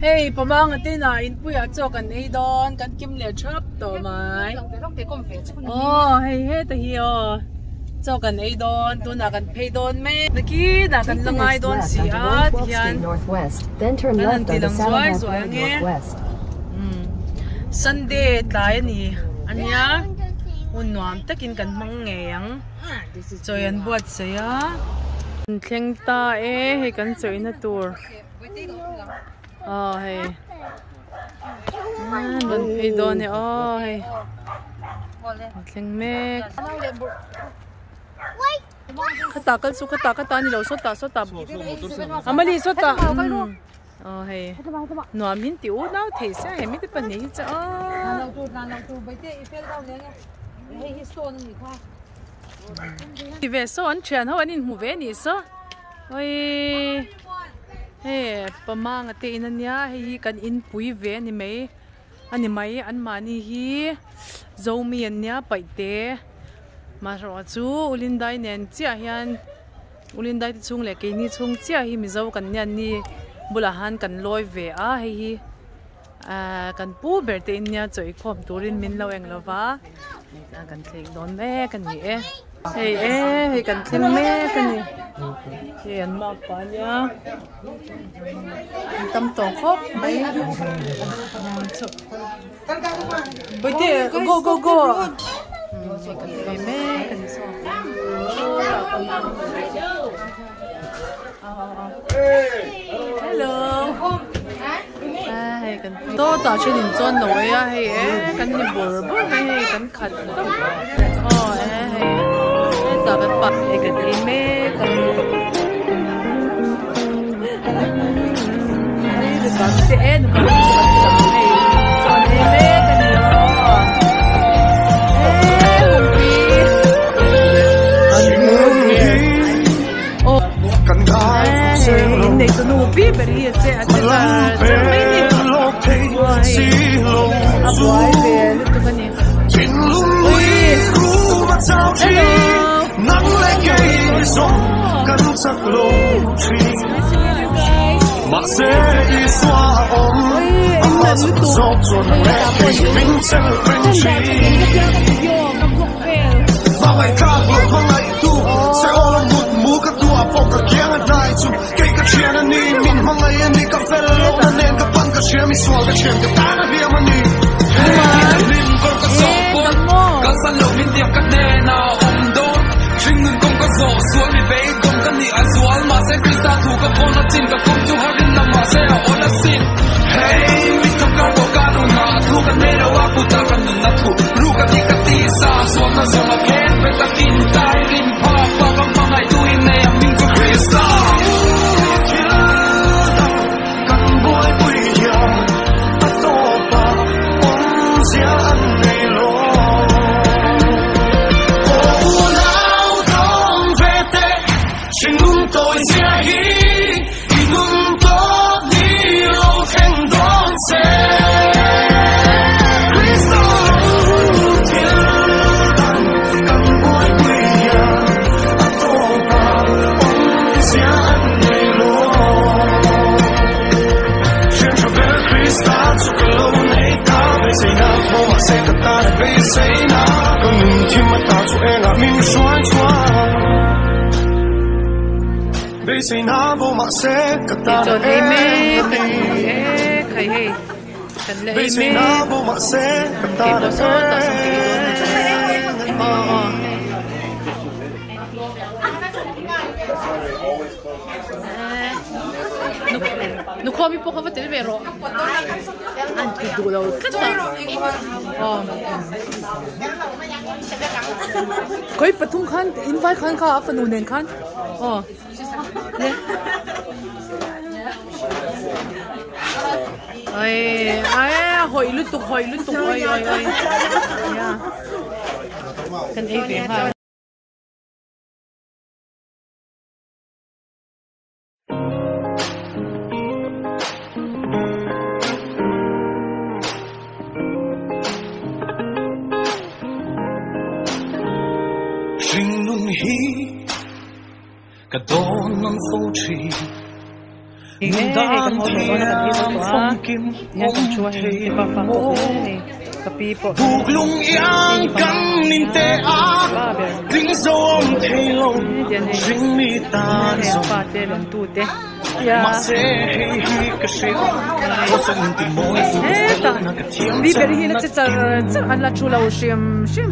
Hei pamanga te inah inpuiah chaw kan ei dawn kan kim leh thap tawh mai. Aw hei heta hi aw chaw kan ei dawn tunah kan phei dawn mek. Nakinah kan la ngai dawn si a tihian kan han ti lang zuai zuai ange. Sunday tlai a ni ania hun nuam takin kan hmang ngei ang. Chawi an buatsaih a. Kan thleng ta e hei kan chawihna tur. Aw hei an rawn phei dawn e aw hei an thleng mek khata kal chu khata khata ani lo sawtah sawtah amali sawtah aw hei nuam in ti unau thei sia he mite pahnih hi chu aw ti ve saw an thian ho an inhmu ve anih saw. Awii hei pamanga te in ania hei hi kan inpui ve ani mai ani mai anmahni hi zomi an nia paihte mahrawh chu ulindai nen chiah hian ulindai te chhung leh keini chhung chiah hi mizo kan nia an ni bulah han kan lawi ve a hei hi ahh kan pu ber te in nia chaw inkhawm turin min lo eng lova kan thleng dawn mek ani e. Hei e hei kan thleng mek a ni hei an mak pah a nia an tam tawh khawp mai bawihte go go go hei kan phei mek a ni hello hei kan tawtah thenin chuan lo ei a hei e kan ni bur bur mai hei kan khat tawp aw e hei hetah kan pa hei kan ei mek a hei nukang te e nukang te kan ti lang hei chuan ei mek a ni aw e humpi aw hei innei tu nu pi ber hi a che a che char char mai a ni aw hei a buai ve lutuk a ni ui hello ui in nalh lutuk hei hetah pawh hian heng dah tha in ka piang ka video ka vlog vel. Chaw ei mek a ni e khai hei kan la ei mek kei pawh sawtah sawn ka ei dawn a ni aw aw. Nukhawmi pawh kha va tel ve rawh an ti duh lo tlat a aw khawi pathum khan in vai khan kha a fanu nen khan aw oi ai hawi lutuk hawi lutuk oi oi oi kan ei ve nghal. Hei kan haw tawh dawn a kan ei zo tawh a tihian kan thu a hei te pa fang tawh hle a ni ka pi pawh hei hi panga a pa ber tian hei hei a pa te lawm tu te tia hetah pi ber hi la che char char an la thu lo hrim hrim.